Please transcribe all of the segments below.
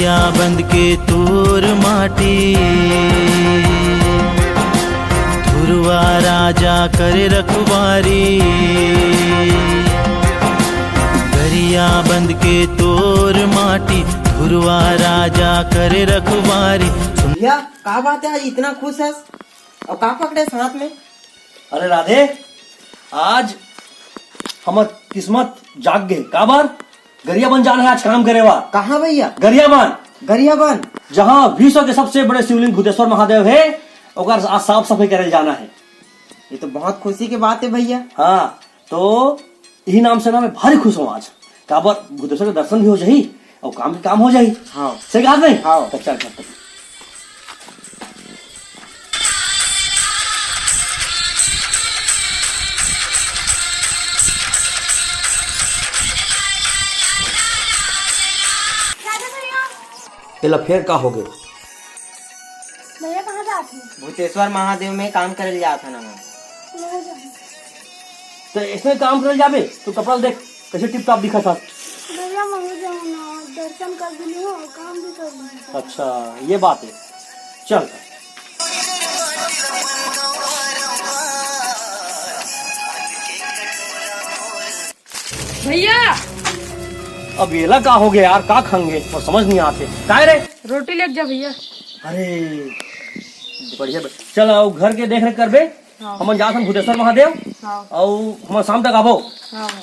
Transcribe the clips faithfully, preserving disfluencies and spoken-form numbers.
बंद के तोर माटी, धुरवा राजा करे रखवारी। गरिया बंद के तोर माटी, धुरवा राजा करे रखवारी। भैया, का बात है, आज इतना खुश है? और का पकड़े साथ में? अरे राधे, आज हमर किस्मत जाग गे। काबर? गरियाबंद जाना है आज काम करे बर। कहाँ भैया? गरियाबंद। गरियाबंद? जहाँ विश्व के सबसे बड़े शिवलिंग भूतेश्वर महादेव है, ओकर आज साफ सफाई करे जाना है। ये तो बहुत खुशी की बात है भैया। हाँ, तो इही नाम से ना मैं भारी खुश हूँ आज। काबर भूतेश्वर के दर्शन भी हो जाही और काम के काम हो जाही। हाँ। सही कहा नहीं? हाँ। तो चल, चल, चल। एला फेर का हो गए? भैया, कहाँ जात हे? भूतेश्वर महादेव में काम करे जात हन। तो इसमें काम करे जाबे तो कपड़ा देख, कैसे टिप टॉप दिखत हस। भैया, मैं हो जाऊँ ना, दर्शन कर भी लूँ और काम भी कर लूँ। अच्छा, ये बात है। चल। भैया, अब एला का हो गया यार, का खंगे और समझ नहीं आते। काय रे? रोटी लेके जा भैया। अरे, बढ़िया, बढ़िया। चल, आओ, घर के देख रेख करबे। हाँ। हमन जात हन भूतेश्वर महादेव। हाँ। अउ हमन शाम तक आबो। हाँ, हाँ।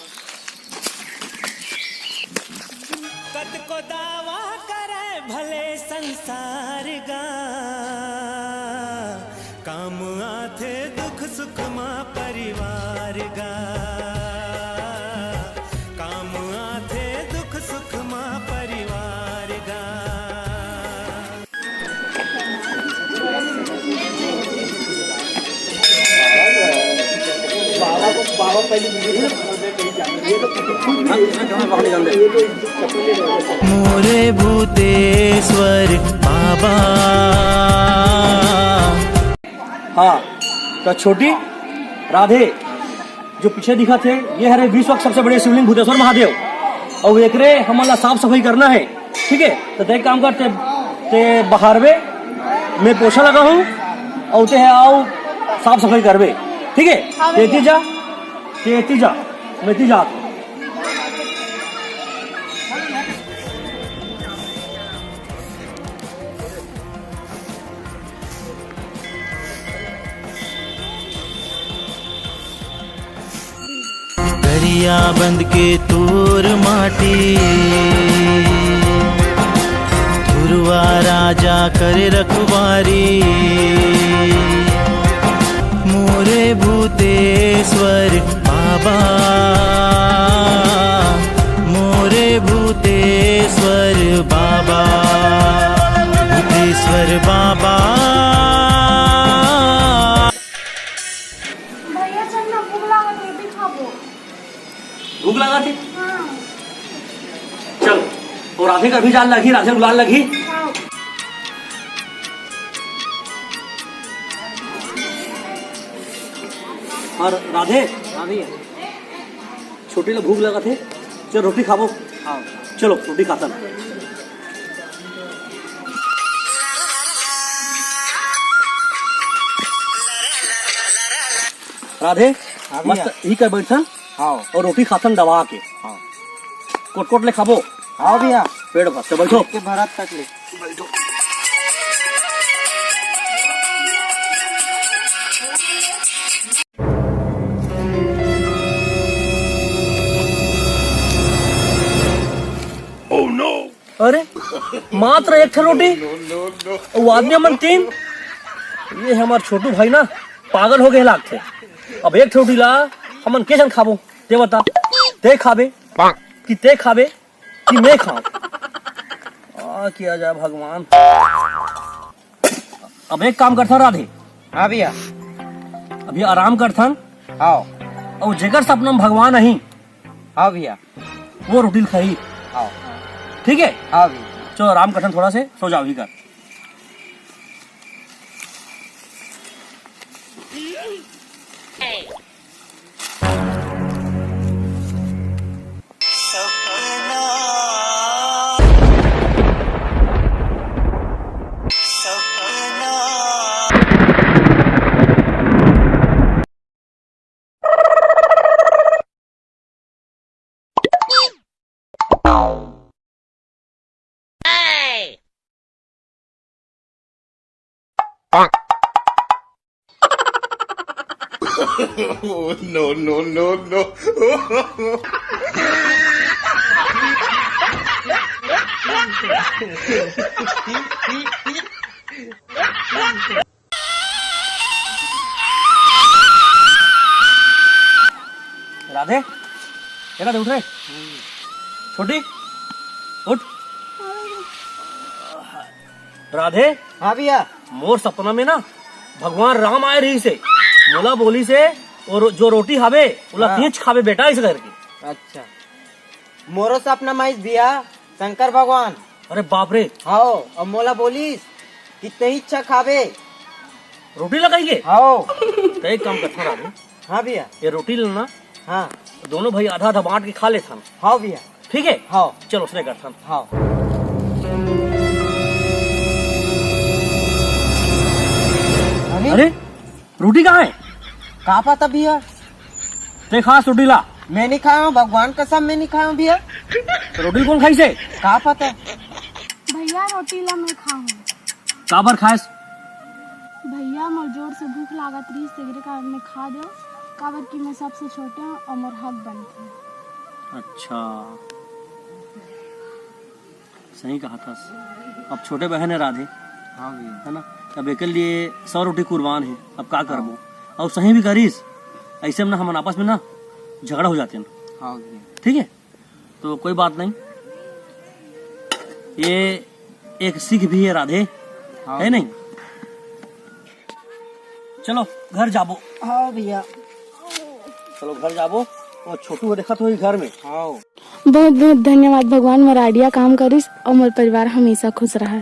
कतको दावा करे भले संसार गा, काम आथे दुख सुख मा परिवार गा, काम आथे दुख सुख मा परिवार गा। मोरे भूतेश्वर बाबा। हाँ, तो छोटी राधे, जो पीछे दिखत हे, ये हरे विश्व के सबसे बड़े शिवलिंग भूतेश्वर महादेव। अउ एकरे हमन ला साफ सफाई करना है, ठीक है? तो तै काम कर, तै, तै बहारबे, मैं पोछा लगाहूँ, अउ तै आओ साफ सफाई करबे, ठीक है? हाँ भैया। तै एती जा, तै एती जा, मैं एती जात हूँ। गरियाबंद के तोर माटी, धुरवा राजा करे रखवारी। मोरे भूतेश्वर बाबा, मोरे भूतेश्वर बाबा, भूतेश्वर बाबा। भैया, चल ना, भूख लागत, रोटी खाबो। भूख लागत हे? हाँ। चल, अउ राधे कर भी जान लगही, राधे बुलान लगही। हाँ। हाँ, राधे। हाँ भैया। छोटी ला भूख लगत हे, चल रोटी खाबो। हाँ। चलो, रोटी खाथन। राधे, हाँ भैया। मस्त ही कर बैठन। हाँ। अउ रोटी खाथन दबा के। हाँ। कोट कोट ले खाबो। हाँ भैया। पेट भर के बैठो। पेट के भरत तक ले। बैठो। अरे, मात्र एक ठो रोटी, वो आदमी हमन तीन। ये हमार छोटू भाई ना पागल हो गए लागथे। अब एक ठो रोटी ला हमन के झन खाबो, ते बता, ते खाबे कि ते खाबे कि मैं खाऊं? आ, किया जाए भगवान। अब एक काम करथन राधे। हाँ भैया। अभी आराम करथन। हाँ। अउ जेकर सपना में भगवान अही, हाँ भैया। वो रोटी खाही। हाँ। ठीक है? हाँ भैया। चलो आराम करथन थोड़ा से, सो जाओ ही कर। Oh, no, no, no, no. राधे, ए राधे, उठ रे। छोटी, उठ। राधे, हाँ भैया। मोर सपना में ना भगवान राम आए रहिस हे, मोला बोलिस हे, और जो रोटी हावे, ओला हाँ। तींच खाबे बेटा, इस करके। अच्छा, मोरो सपना में आइस भैया, शंकर भगवान। अरे बाप रे। हाओ, अउ मोला बोलिस कि तही इच्छा खाबे। रोटी लगाई के? हाओ। त एक काम करथन राधे। हाँ भैया। ये रोटी लेना। हाँ। दोनों भाई आधा आधा बांट के खा लेथन। हाओ भैया। ठीक है? हाओ। चलो, उसने करथन। हाओ। अरे? अरे, रोटी कहाँ है? का पता भैया? ते खा रोटी ला। मैं नहीं खाया हूँ, भगवान कसम, मैं नहीं खाया हूँ भैया। रोटी कौन खाई से? का पता? भैया, रोटी ला मैं खाहूँ। काबर खाएस? भैया, मोर जोर से भूख लागत रहिस, तेकरे कारण मैं खा देव, काबर कि मैं सबसे छोटे हूँ और मोर हक बनथे। अच्छा, सही कहा था। अब छोटे बहन है राधे, हाँ भैया। है ना? अब एकर लिए सौ रोटी कुर्बान है, अब का करबो? हाँ। और सही भी करिस, ऐसे में ना हमन आपस में ना झगड़ा हो जाते हैं। हाँ भैया। ठीक है, तो कोई बात नहीं, ये एक सीख भी है राधे, हाँ। है नहीं? चलो घर जाबो। हाँ भैया। चलो घर जाबो। और छोटू को देखा तो ही घर में। हाँ। बहुत बहुत धन्यवाद भगवान, मोर idea काम करिस और मोर परिवार हमेशा खुश रहे।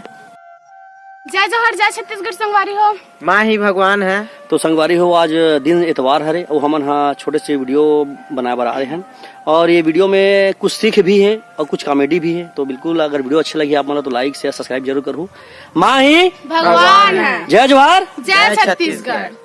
जय जोहार, जय छत्तीसगढ़ संगवारी हो। माँ ही भगवान है। तो संगवारी हो, आज दिन एतवार हरे और हमन हा छोटे से video बनाए बर आए हैं और ये video में कुछ सीख भी है और कुछ comedy भी है। तो बिल्कुल अगर video अच्छे लगी आप मन ला तो like, share, subscribe जरूर करहू। माँ ही भगवान है। जय जोहार। जय जय छत्तीसगढ़। छत्तीसगढ़।